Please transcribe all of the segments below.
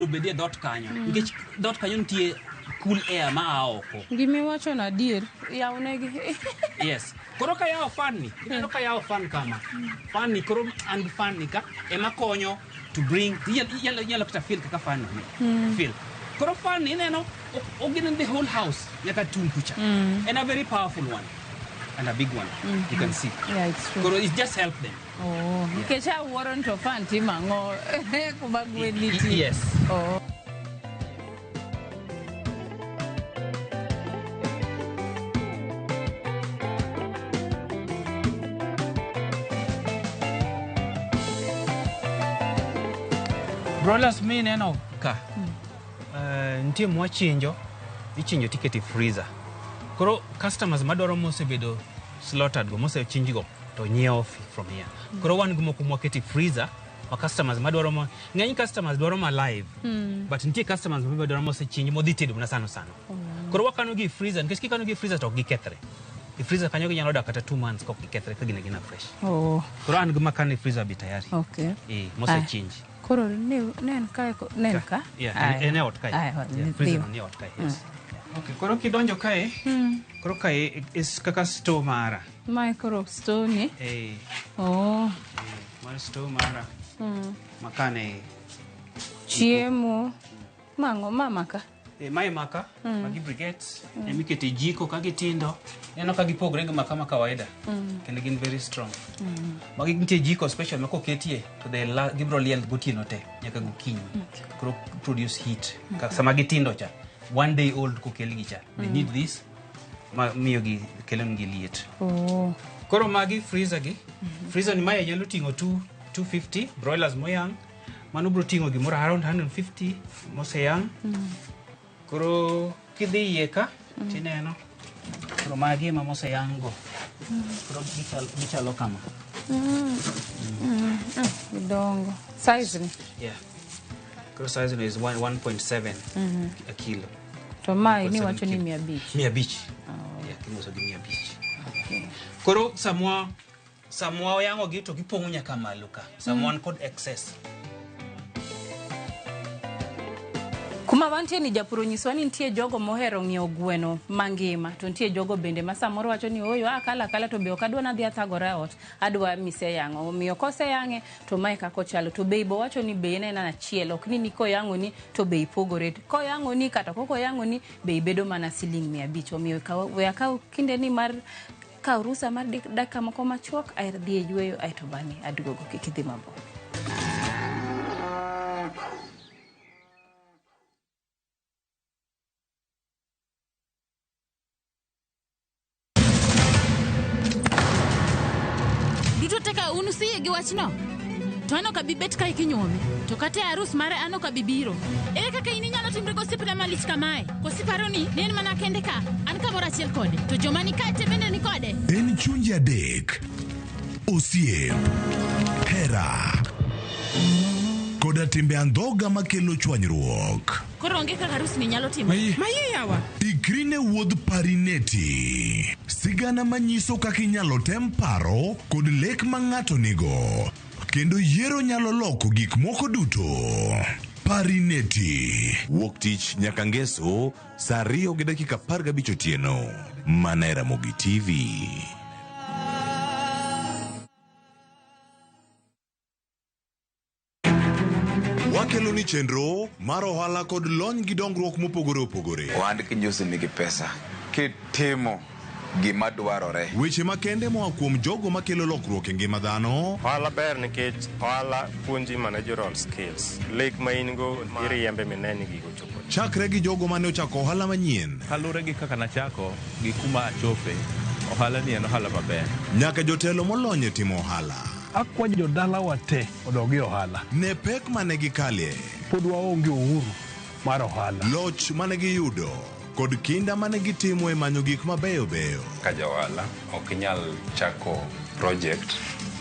Obedie dhoot kanyo nikech dhoot kanyo nitie cool air ma a oko. Gimiwacho no adier, yawnegi. Yes. Koro ka yawo fan ni, ineno ka yawo fan kama. Fan ni koro an gi fan ni ka ema konyo to bring inyalo kata feel kaka fan ni. Feel. Koro fan ni ineno ogin the whole house nyaka tung kucha. En a very powerful one and a big one. You can see. Yeah, it's true. Koro it just help them. Oh, nikech awuoro ni to fan timo ang'o kuma gwen nitie. Yes. Oh. Broilers mi neno ka nitie mwachinjo ichinjo tikete e freezer. Koro customers madwaro mosebedo slaughtered go mosechinj go to nyiewo from here. Koro wan gi moko mwakete e freezer ma customers madwaro ma ng'eny customers dwaro ma live but nitie customers ma dwaro mosechinj modhi tedo mana sano sano. Koro wakano gi e freezer nikech kikano gi e freezer to ok gikethre. E freezer kanyo ginyalo dak kata 2 months kok gikethre ka gin agina fresh. Oh, Koro an gi makano e freezer be tayari. okay. Eh, mosechinj. Koro ne en kae ne en ka? Yeah, Aya. en e ot kae. Aya, Yeah, freezer no ni e ot kae, yes. Okay, koro kidonjo kae, koro kae is kaka store mara. Mae koro store ni. Eh, Oh, mar store mara. Makane chiemo. Mang'o mama ka? Mae maka, magi briquettes, emikete e jiko ka gitindo. Ineno ka gipogre gi maka ma kawaida. Kendo gin very strong. Magi nitie jiko special ma koketie to they gibiro liel gotieno te nyaka gokinyi. Koro produce heat. Ka sama gitindo cha, 1 day old kokelgi cha. They need this ma miyo gi kelonegi liet. Oh. Koro magi freezer gi. Freezer ni mae nyalo ting'o 250 broilers moyang'. Mano biro ting'o gimoro around 150 moseyang'. Koro kidhi iye ka tineno. Koro magi ema moseyang' go. Koro gichalo kama. Gidongo. Size ni. Yeah. Koro size ni is 1.7 a kilo. To mae ni 1.7 wacho ni kilo. 500. 500. Yeah, kiuso gi 500. Koro samwa oyang'o gi to gipong'o nyaka malo ka. Samwa wan kod excess. Kuma wantie ni japur onyiswa ni nitie jogo mohero ng'iewo gweno mangima to nitie jogo bende ma samoro wacho ni oyo akala akala to be ok adwa nadhi athagora e ot, adwa miseyang'o. Omiyo koseyang'e to mae kaka ochalo. To bei bo wacho ni bei en aena achiel, ok ni koyang'oni to bei pogore. Koyang'oni kata kok oyang'oni bei bedo mana siling 500. Omiyo we akaw kinde ni mar kaw rusa mar dakika moko machuok aer dhi e yueyo aeto bang'e aduogo. Kik idhi mabor. Duto te ka un usiyie gi wachno? To an ok abi bet kae kinyuome. To kata e arus mare an ok abi biro. Ere kaka in inyalo timri gosiepna malich kamae? Koso iparo ni ne en mana kende ka? An kamoro achiel kode. To joma ni kae te bende ni kode. En chunje adek. Osiep. Hera. Koda timbe andhoga makelo chwanyruok. Koro onge kaka arus ni nyalo timore. Maye yawa. Ikri ne wuodh Parineti. Sigana manyiso kaka inyalo tem paro kod lek ma ng'ato nigo. Kendo yiero nyalo loko gik moko duto. Parineti. Wuok tich nyaka ngeso saa 2:15 otieno. Mana e Ramogi TV. Wakelo ni chenro mar ohala kod lony gi dongruok mopogore opogore. Ohand kinyosi nigi pesa. Kitimo gima dwarore. Weche makende moa kuom jogo makelo lokruok e ngima dhano. Ohala ber nikech ohala puonji managerial skills. Lek ma in go iriembe mine ni gigo chopo. Chakre gi jogo mane ochako ohala manyien. Kaluwore gi kaka nachako gi kuma achope, ohala ni en ohala maber. Nyaka jotelo molony e timo ohala. Akwayo jodalawa te odog e ohala. Ne pek mane gikalie. Pod waonge uhuru mar ohala. Loch mane giyudo kod kinda mane gitimo e manyo gik mabeyo beyo. Ka ja ohala ok inyal chako project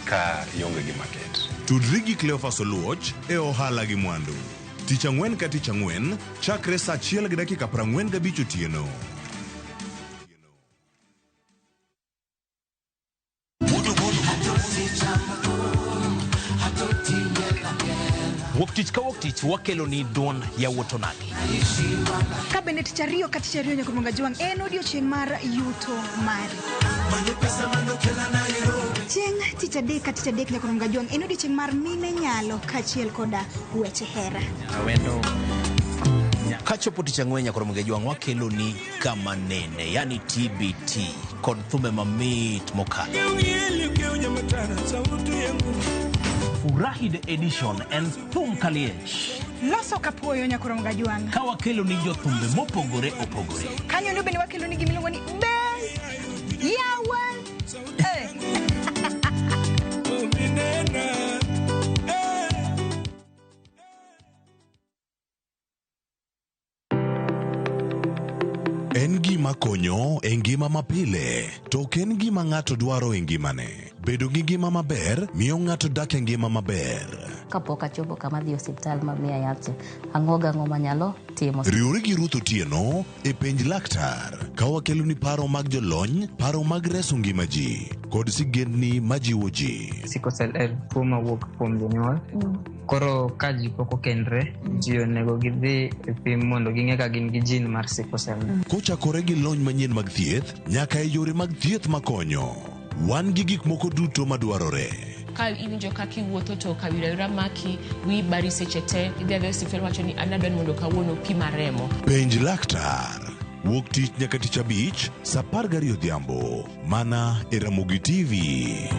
ka ionge gi market. Tudri gi Cleophas Oluoch e ohala gi mwandu. Tich ang'wen ka tich ang'wen chakre saa 1:45 otieno. Wuok tich ka wuok tich wakelo ni duond yawuot onagi. Ka bende tich ariyo ka tich ariyo nyaka Mwanga Jwang' en odiochieng' mar yuto mari. Chieng' tich adek ka tich adek nyaka Mwanga Jwang' en odiochieng' mar mine nyalo kaachiel koda weche hera. Awendo. Kachopo tich ang'wen nyaka Ramogi Ajwang' wakelo ni kama nene, yani TBT kod thumbe mamit mokalo. Furahi the edition en thum kaliech. Loso kapuoyo nyaka Ramogi Ajwang'. Ka wakelo ni jothumbe mopogore opogore. Kanyo no bende wakelo ni gimiluongo ni be yawa. Eh. En gima konyo e ngima mapile, to ok en gima ng'ato dwaro e ngimane. Bedo gi ngima maber miyo ng'ato dak e ngima maber. Kapok achopo kama adhi e osiptal ma miya yath cha, ang'o gang'o manyalo timo. Riwri gi Ruth Otieno e penj laktar ka wakeloni paro mag jolony, paro mag reso ngima ji, kod sigendni majiwo ji. Sickle cell en tuo mawuok kuom jonyuol. Koro ka ji pok okendre, ji onego gidhi e pim mondo ging'e ka gin gi gene mar sickle cell. Kochakore gi lony manyien mag thieth nyaka e yore mag thieth makonyo. Wan gi gik moko duto madwarore. Ka iwinjo kaka iwuotho to kawira awira maki, wiyi bari seche te, idhi adhiya e osiptal iwacho ni an adwa ni mondo kawuono opima remo. Penj laktar. Wuok tich nyaka tich abich, saa 12 odhiambo, mana e Ramogi TV.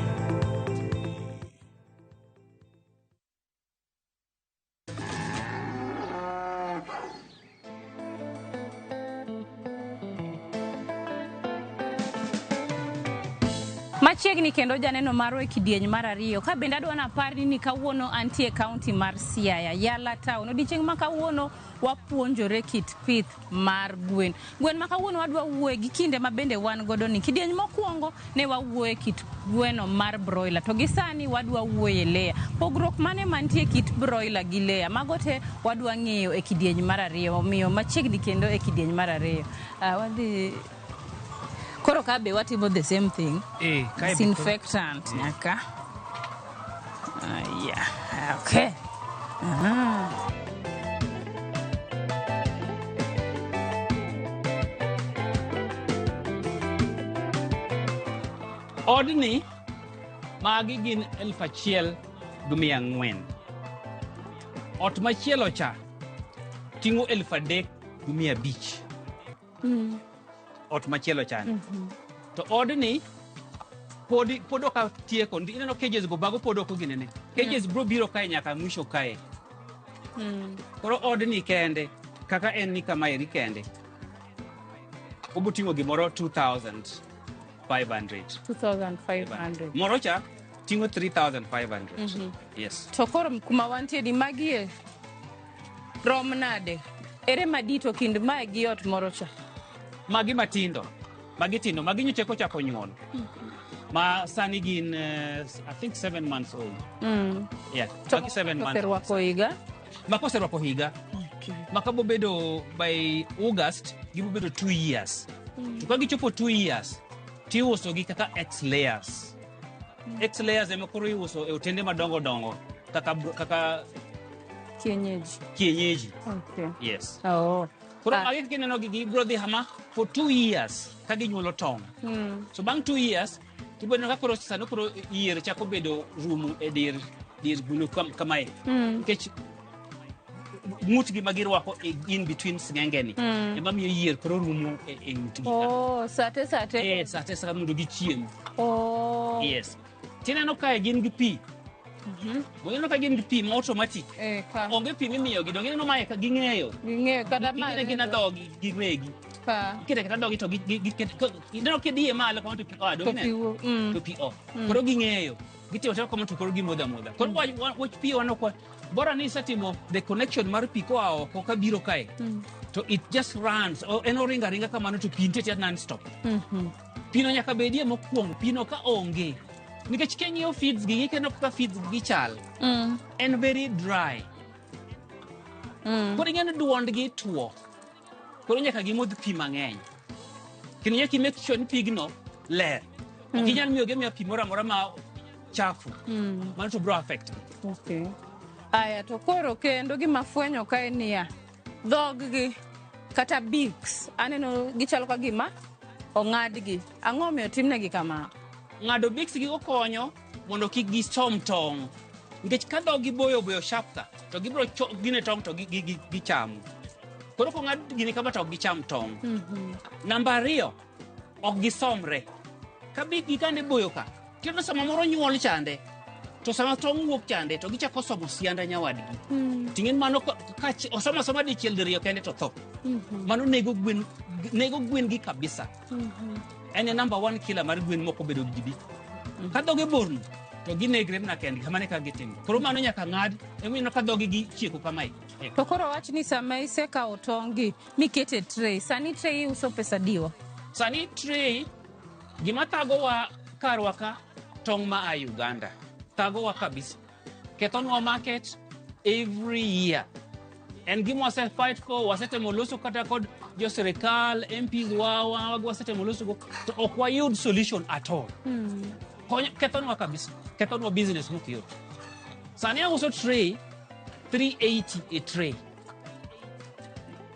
Machiegni kendo janeno marwa e kidieny mar ariyo. Ka bende adwa naparni ni kawuono antie e kaunti mar Siaya, Yala Town. Odiechieng' ma kawuono wapuonjore kit pith mar gwen. Gwen ma kawuono wadwa wuoye gi kinde ma bende wan godo ni. Kidieny mokwongo ne wawuoye kit gweno mar broiler to gi sani wadwa wuoye layer. Pogruok mane mantie kit broiler gi layer? Mago te wadwa ng'iyo e kidieny mar ariyo. Omiyo machiegni kendo e kidieny mar ariyo. Wadhi koro ka be watimo the same thing. Kae be koro- Disinfectant nyaka. Yeah. Okay. Odni magi gin 1,400. Ot machielo cha ting'o 3,500. Ot machielo cha. To odni pod ok atieko. Ineno cages go bago pod ok oginene. Cages bro biro kae nyaka mwisho kae. Koro odni kende kaka en ni kama eri kende. Obo ting'o gimoro 2,500. 2,500. Moro cha ting'o 3,500. Yes. To koro kuma wantie ni magie rom nade? Ere madito kind mae gi ot moro cha? Magi matindo. Magi tindo. Magi nyocha kochako nyuol. Ma sani gin I think 7 months old. Yeah. To Magi 7 months. oserwako higa? Mako oserwako higa. Maka bobedo by August gibo bedo 2 years. To ka gichopo 2 years tiuso gi kaka X layers. X layers ema koro iuso e otende madongo dongo kaka kienyeji. Kienyeji. Okay. Yes. Oh. Koro magi kaka ineno gi gibiro dhi hama for 2 years ka ginyuolo tong'. So bang' 2 years tibiro neno ka koro sani koro yier chako bedo rumo e dir gulu kamae. Nikech ng'utgi ma girwako in between sng'enge ni ema miyo yier koro rumo e ng'utgi ka. Oh, sate sate. Sate sate mondo gichiem. Oh. Yes. Tineno kae gin gi pi. Ineno ka gin gi pi ma automatic. Onge pi mimiyogi, donge ineno mae ka ging'eyo. Ging'eyo kata ma. Gikete gina dhogi giwegi. Ka. Gikete kata dhogi to ineno kidiye malo kama to pi oa, donge To pi ineno? To pi oa. Koro ging'eyo. Gitimo timo kama to koro gimodho amodha. Koro wach pi wan ok bora ni isetimo the connection mar pi koa oko kabiro kae. To it just runs. En oringo aringa kamano to pi nitie non stop. Pino nyaka bedie mokwongo. Pino ka onge. Nikech king'iyo feeds gi, ineno kaka feeds gi chal. En very dry. Koro ing'e ni duondgi tuo. Koro nyaka gimodh pi mang'eny. Kendo nyaka i make sure ni pigno ler. Ok inyal miyogi amiya pi moro amora ma chafu. Mano to biro affect. Okay. Aya to koro kendo gima fwenyo ka en niya, dhog-gi kata beaks aneno gichalo ka gima ong'adgi. Ang'o omiyo timnegi kama? Ng'ado beaks gi okonyo mondo kik gisom tong'. Nikech ka dhog-gi boyo boyo sharp ka, to gibiro gine tong' to gichamo. Koro kong'ad gini kama to ok gicham tong'. Namba 2, ok gisomre. Ka beak gi kande boyo ka, tiyudo sama moro nyuol chande, to sama tong' wuok chande, to gichako somo sianda nyawadgi. Ting'en mano ka osomo asoma dichiel diriyo kende to tho. Mano nego gwen gi kabisa. En e number 1 killer mar gwen moko bedo gi gibi. Ka dhoge borno, to ginegre mana kendgi, kamano e kaka gitimo. Koro mano nyaka ng'ad, emomiyo ka dhoge gi chieko kamae. To koro wach ni sama isekawo tong' gi mikete e tray, sani tray iuso pesa diwa? Sani tray, gima thagowa karwa ka, tong' ma a Uganda. Thagowa kabisa. Kethonwa market every year. En gima wase fight for, wasetemo loso kata kod jo sirikal, MPs wawa, wasetemo loso go, to ok wayud solution at all. Kethonwa kabisa. Kethonwa business mok yot. Sani auso tray, 380 a tray.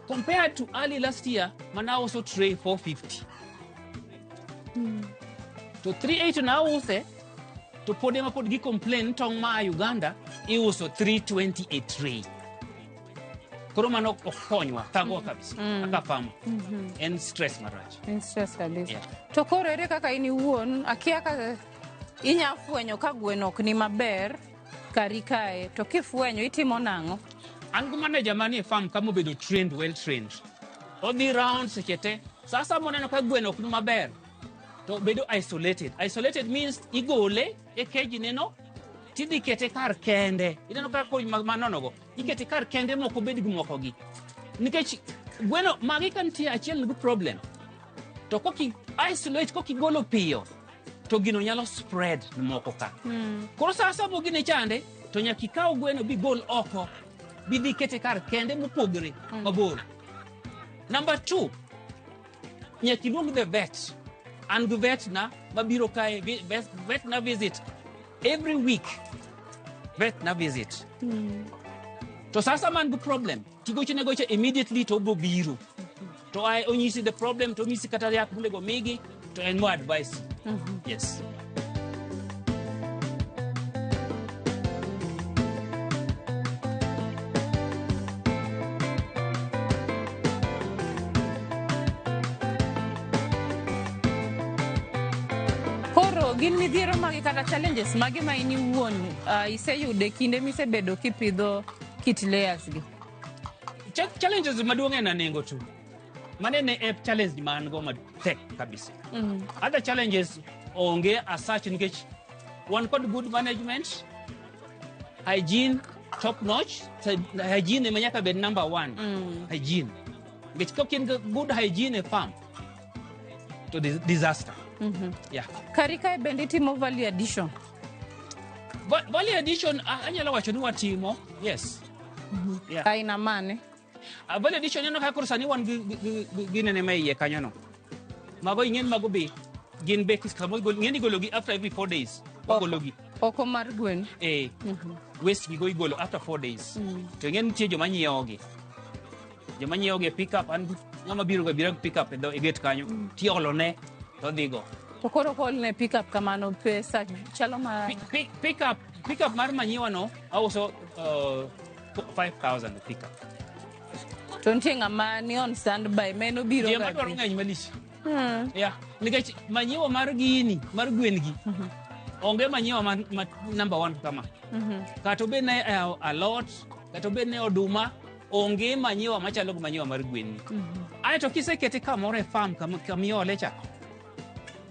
Compared to early last year, mana auso tray 450. To 380 na ause, to pod ema pod gi complain tong' ma a Uganda, iuso 320 a tray. Koro mano ok konywa, thagowa kabisa, kaka farmer. En stress marach. En stress kabisa. Yeah. To koro ere kaka in iwuon, akia ka inya fwenyo ka gweno ok ni maber kari kae, to kifwenyo itimo nang'o? An gi manager manie farm kama obedo trained, well trained. Odhi round seche te. Sasa moneno ka gweno ok ni maber, to bedo isolated. Isolated means igole e cage neno, tidhi kete kar kende. Ineno ka koro manono go, ikete kar kende mok obed gi moko gi. Nikech gweno magi ka nitie achiel nigi problem, to koki isolate, koki golo piyo, to gino nyalo spread moko ka. Koro sa asaya mogine chande, to nyaka ikaw gweno bigol oko, bidhi kete kar kende mopogre mabor. Number 2, nyaka iluong the vet. An gi vet na mabiro kae, vet na visit every week. Vet na visit. To sasa man gi problem, tigochone gocha immediately to obro biro. To I onyisi the problem, to onyisi kata yath monego migi, to en mo advice. Yes. Koro gin midhiero mage kata challenges mage ma in iwuon iseyudo e kinde misebedo kipidho kit layers gi? Challenges maduong' en nengo tu. Mane ne e challenge ma an go matek kabisa. Other challenges onge as such nikech wan kod good management, hygiene top notch. Hygiene ema nyaka bed number 1. Hygiene. Nikech ka ok in gi good hygiene e farm, to disaster. Yeah. Kari kae bende itimo value addition? Value addition, anyalo wacho ni watimo, yes. Yeah. Aina mane? Value addition ineno ka koro sani wan gi nene ma iye kanyo no. Mago ing'en mago be gin be kama ing'en igologi after every 4 days. Wagologi. Oko mar gwen. Waste gigo igolo after 4 days. To ing'en nitie joma nyiewogi. Joma nyiewogi e pick up, an ng'ama biro ga biro pick up e gate kanyo, tiolone to odhigo. To koro kolne pick up kamano pesa chalo ma Pick up mar manyiwa no auso 5,000 pick up. To nitie ng'ama ni on standby meno biro Joma ga dwaro dhi. ng'eny malich. Yeah, nikech manyiwa mar gini, mar gwen gi, onge manyiwa ma number 1 kama. Kata obed ne alot, kata obed ne oduma, onge manyiwa machalo gi manyiwa mar gwen ni. Aeto kisekete kamoro e farm kamiole cha,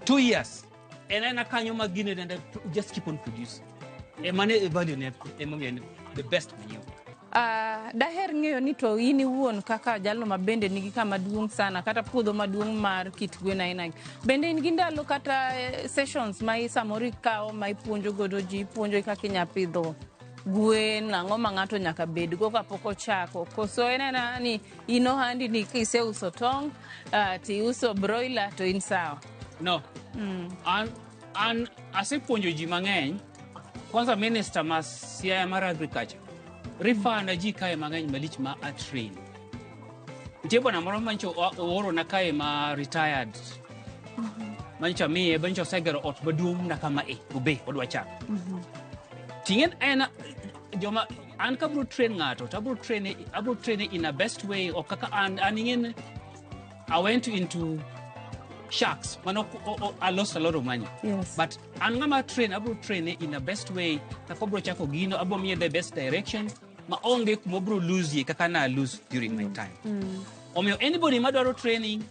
2 years, en aena kanyo ma gini nende just keep on producing. Mane e value ne, emomiyo en the best manyiwa. Daher ng'eyo ni to in iwuon kaka jalno ma bende nigi kama duong' sana kata puodho maduong' mar kit gwen aina gi. Bende in gi ndalo kata sessions ma samoro ikawo ma ipuonjo godo ji, ipuonjo kaka inya pidho gwen, ang'o ma ng'ato nyaka bedgo kapok ochako. Koso en aena ni in ohandi ni kiseuso tong', tiuso broiler to in sawa? No. An asepuonjo ji mang'eny. Kwanza minister ma Siaya mar agriculture. Refer na ji kae mang'eny malich ma a train. Nitie bwana moro mancho ooro na kae ma retired. Mancho miye mancho osegero ot maduong' na kama e obe odwa chako. Ting'en en joma an ka abro train ng'ato to abro train in a best way ok kaka an ing'en I went into sharks mano I lost a lot of money. Yes. But an ng'ama train abro train in a best way kaka obro chako gino abro miye the best direction ma onge kuma obro lose ye kaka na lose during my time. Omiyo anybody madwaro training,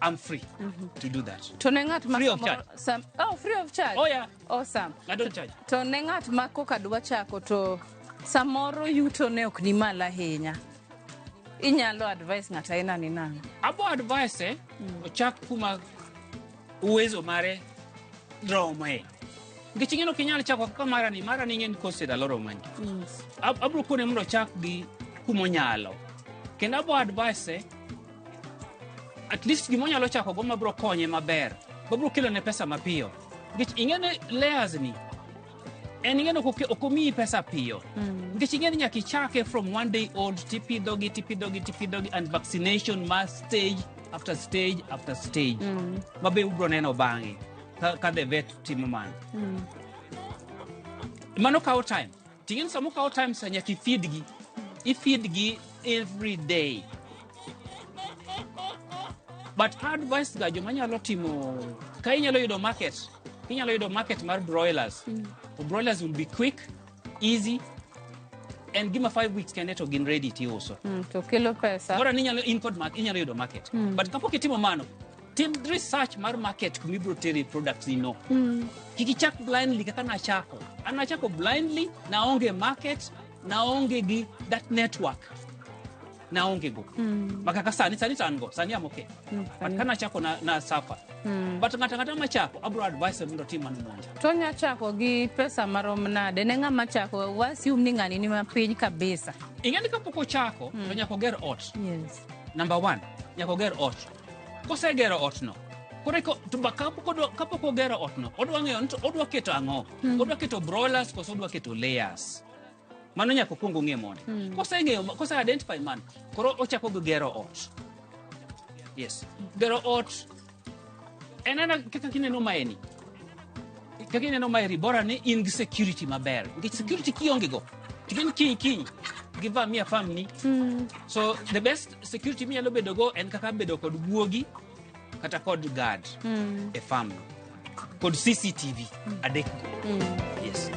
I'm free to do that. To ne ng'at ma Free of charge. Oh, free of charge. Oh, yeah. Awesome. I don't charge. To ne ng'at ma koka dwa chako to samoro yuto ne ok ni malo ahinya. Inyalo advice ng'at aina ni nang'o? Abo advice ochak kuma uwezo mare romoe. Nikech ing'e ni ok inyal chako kaka mara ni ing'e ni costed a lot of money. Yes. Abro kone mondo ochak gi kumonyalo. Kendo abo advice at least gimonyalo chako go mabro konye maber. Mabro kelo ne pesa mapiyo. Nikech ing'e ni layers ni en ing'e ni ok omiyi pesa piyo. Nikech ing'e ni nyaka ichake from 1 day old tipidhogi and vaccination ma stage after stage after stage. Mabe ubro neno bang'e ka the vet timo mano. Mano kawo time. Ting'e ni sama okawo time sa nyaka ifeed gi. Ifeed gi every day. But advice ga joma nyalo timo ka inyalo yudo market, mar broilers. To broilers will be quick, easy, and gima 5 weeks kende to gin ready tiuso. To kelo pesa. Bora ni inyalo in kod market, inyalo yudo market. But kapok itimo mano, tim research mar market kuma ibro tere products ni no. Kik ichak blindly kaka nachako. An nachako blindly, naonge market, naonge gi that network. Naonge go. Makaka sani to an go, sani am okay. But kana chako na suffer. But ng'ata machako abro advice mondo otim mano mondo. To nya chako gi pesa marom nade? Ne ng'ama chako wa assume ni ng'ani ni mapiny kabisa. Ing'e ni kapok ochako to nyaka oger ot. Yes. Number 1, nyaka oger ot. Kosegero ot no, koreko to kapok ogero ot no, odwa ng'eyo ni to odwa keto ang'o? Odwa keto broilers koso odwa keto layers? Mano nyaka okuong ong'e mondi. Koseng'eyo, kose identify man, koro ochako gi gero ot. Yes. Gero ot en ana kaka kineno maeni. Kaka ineno maeri bora ni in gi security maber. Nikech security kionge go, tigin kiny givamia farm ni. So the best security minyalo bedo go en kaka bedo kod guogi kata kod guard e farm no. Kod CCTV adek go. Yes.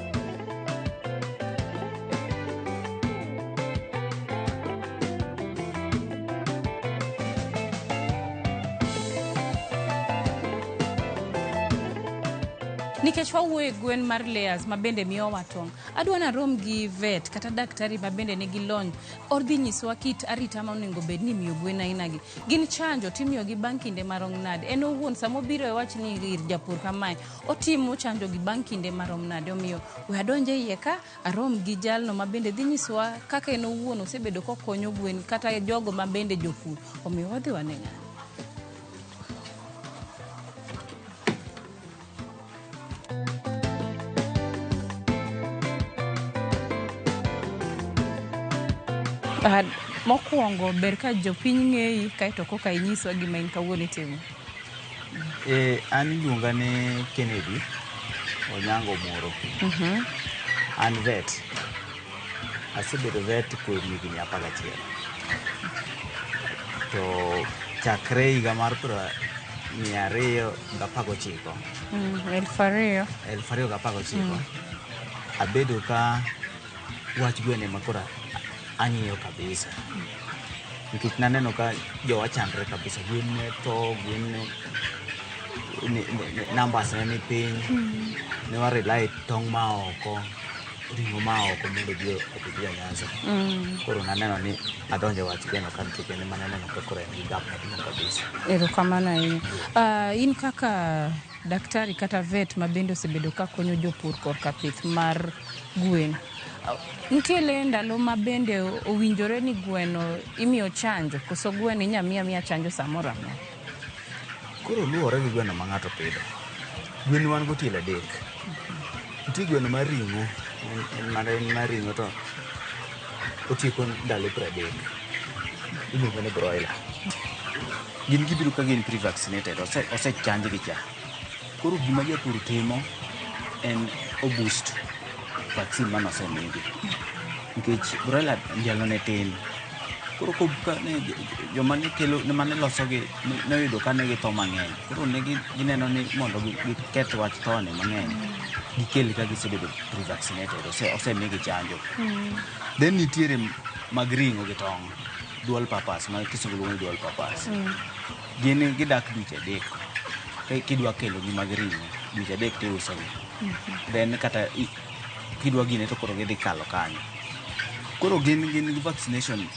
Nikech wawuoyo e gwen mar layers ma bende miyowa tong', adwa narom gi vet kata daktari ma bende nigi lony, odhi nyisowa kit arita ma onego bed ni imiyo gwen aina gi. Gin chanjo timiyogi bang' kinde marom nade? En owuon sama obiro e wach ni ir japur kamae, otimo chanjo gi bang' kinde marom nade? Omiyo we adonj e iye ka arom gi jalno ma bende dhi nyisowa kaka en owuon osebedo kokonyo gwen kata jogo ma bende jopur. Omiyo wadhi wane ng'ani. Mokwongo ber ka jopiny ng'eyi kaeto koka inyiswa gima in kawuono itimo. An iluonga ni Kennedy Onyango Moro. An vet. Asebedo vet kuom higni 11. To chakre higa mar 2019. 2019. Abedo ka wach gwen ema koro ang'iyo kabisa. Nikech naneno ka jowa chandre kabisa. Gwen ne tho, gwen ne numbers ne ni piny. Ne wa rely tong' ma oko, ring'o ma oko mondo obi opidh jo Nyanza. Koro naneno ni adonjo e wach gweno ka nikech en ema naneno ka koro en gi gap maduong' kabisa. Erokamano ahinya. In kaka daktari kata vet ma bende osebedo ka konyo jopur korka pith mar gwen, nitie le ndalo ma bende owinjore ni gweno imiyo chanjo koso gweno inya miya miya chanjo samoro amora? Koro luwore gi gweno ma ng'ato pidho. Gwen wan go tielo 3. Nitie gweno mar ring'o En mar en mar ring'o to otieko ndalo 30. Iluongo ni broiler. Gin gibiro ka gin pre-vaccinated, osechanjgi cha. Koro gima japur timo en o boost vaccine mane osemigi. Nikech broiler ndalo ne tin. Koro ka ne joma ne kelo mane losogi noyudo ka ne githo mang'eny. Koro ne gineno ni mondo giketh wach tho ni mang'eny, gikel ka gisebedo pre-vaccinated, osemigi chanjo. Then nitiere mag ring'o gi tong', dual purpose, ma kisungu luongo ni dual purpose. Gin gidak dweche 3. Kidwa kelo gi mag ring'o, dweche 3 tiusogi. Then kata kidwa gine to koro gidhi kalo kanyo. Koro gin gi vaccination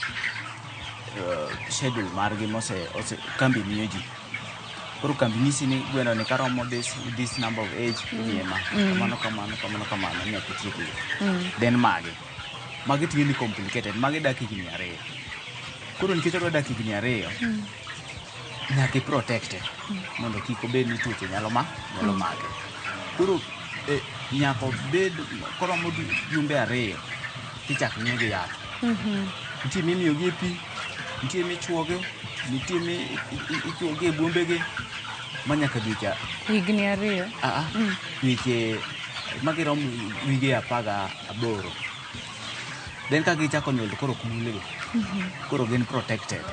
schedule margi mose ose kambi miyo ji. Koro kambi nyisi ni gweno ni karomo this number of age imiye ma. Kamano kamano kamano kamano nyaka itiek gi. Then magi. Magi to ni complicated. Magi dak higni 2. Koro nikech odwa dak higni 2, nyaka i protect mondo kik obed ni tuoche nyalo make. Koro nyaka obed koromo jumbe 2 tichak miyogi yath. Nitie mimiyogi e pi, nitie michuogi, nitie michuogi e buombegi ma nyaka dweche Higni 2. Dweche magiromo wige 18. Then ka gichako nyuol to koro ok mulgi. Koro gin protected.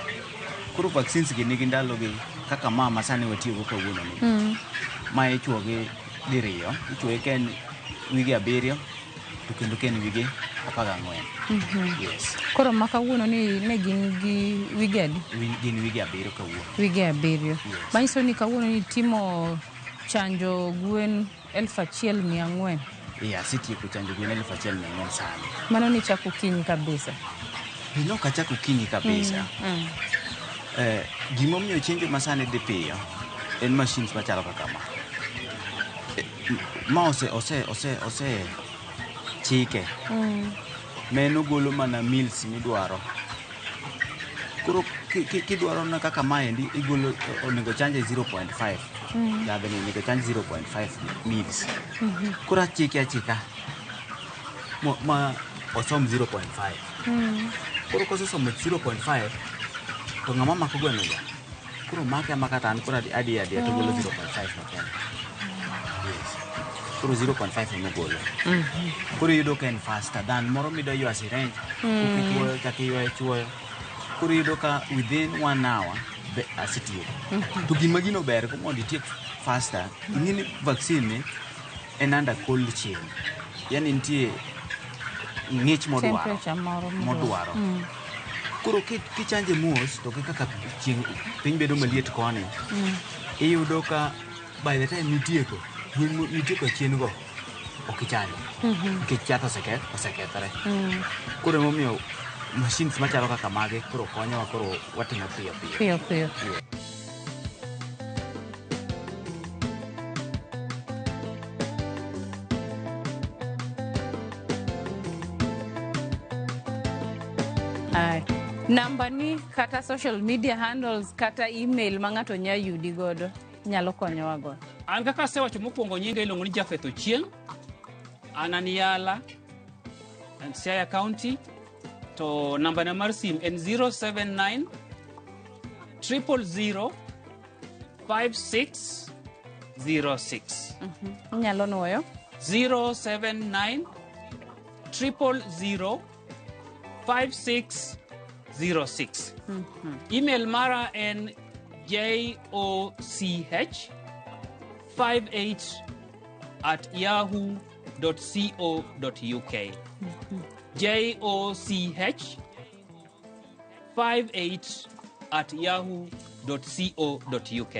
Koro vaccines gi nigi ndalogi kaka ma sani watiyogo kawuono ni. Ma ichuogi diriyo, ichuoye ka en wige 7 to kendo ka en wige 14. Yes. Koro ma kawuono ni ne gin gi wige adi? Gin wige 7 kawuono. Wige 7. Yes. Manyiso ni kawuono ni timo chanjo gwen 1400. Yeah, asetieko chanjo gwen 1400 sani. Mano ni chako okinyi kabisa. Ne ok achako okinyi kabisa. Gimomiyo chenjo ma sani dhi piyo en machines machalo kaka ma. Ma ose chike. Meno golo mana mils midwaro. Koro kidwaro na kaka maendi igolo onego chanje 0.5. Yadhni onego chanj 0.5 mils. Koro achike achika ma osom 0.5. Koro kosesomo 0.5 to ng'ama mako gweno cha koro make amaka to an koro adiyo adiya to golo 0.5 no kende. Yes. Koro 0.5 ema ogolo. Koro iyudo ka en faster than moro midwa ywa syringe, kichuoyo chak iywayo chuoyo. Koro iyudo ka within 1 hour asetieko. To gima gino ber go mondo itiek faster, ing'e ni vaccine ni en under cold chain. Yani nitie ng'ich modwaro. Temperature moro modwaro. Koro kichanje mos to kaka chieng' piny bedo maliet koni, iyudo ka by the time nitieko, gwen mitieko chien go ok ichanjo. Nikech yath osekethore. Koro emomiyo machines machalo kaka magi koro konyowa, koro watimo piyo piyo. Piyo piyo. Yeah. Ay. Namba ni kata social media handles kata email ma ng'ato nyalo yudi godo nyalo konyowa godo. An kaka asewacho mokwongo nyinga iluongo ni Japheth Ochieng. An an Yala, an Siaya County, to namba na mar sim en 079 000 5606. Inyalo nuoyo? 079 000 5606. Email mara en joch58@yahoo.co.uk. joch58@yahoo.co.uk.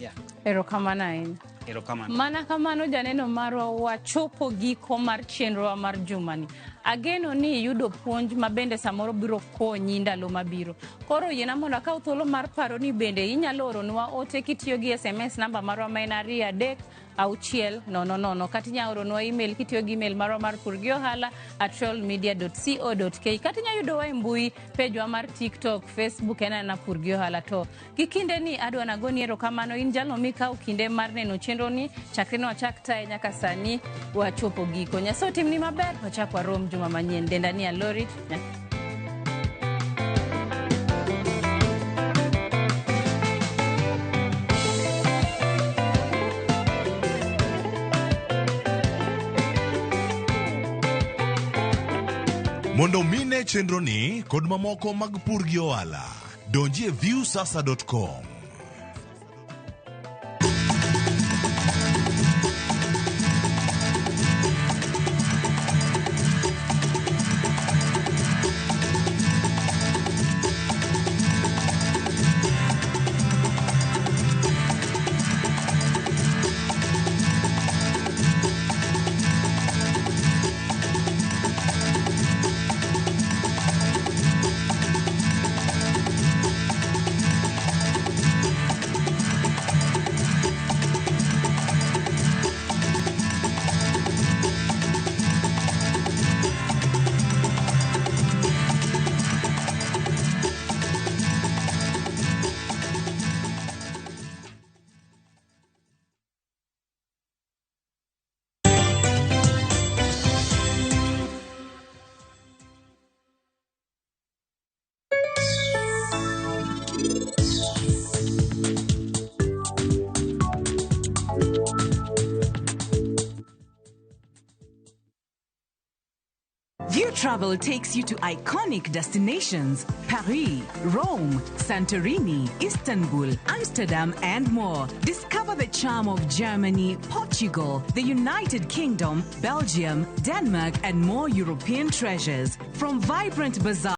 Yeah. Erokamano ahinya. Erokamano. Mana kamano janeno marwa, wachopo giko mar chenrowa mar jumani. Ageno ni iyudo puonj ma bende samoro biro konyi ndalo mabiro. Koro yiena mondo akaw thuolo mar paro ni bende inyalo oronwa ote kitiyo gi SMS namba marwa ma en 2 3 6 0 0 kata inyalo oronwa email kitiyo gi email marwa mar purgiohala@royalmedia.co.ke kata inyalo yudowa e mbui pejwa mar TikTok, Facebook en ana Pur gi Ohala. To gi kinde ni adwa nagoni erokamano in jalno mikawo kinde mar neno chenro ni chakre ne wachak taye nyaka sani wachopo giko. Nyasaye otimni maber, wachak warom juma manyien. Denda ni Alori. Mondo mine chenroni kod mamoko mag pur gi ohala, donji e viewsasa.com. View Travel takes you to iconic destinations Paris, Rome, Santorini, Istanbul, Amsterdam, and more. Discover the charm of Germany, Portugal, the United Kingdom, Belgium, Denmark, and more European treasures. From vibrant bazaars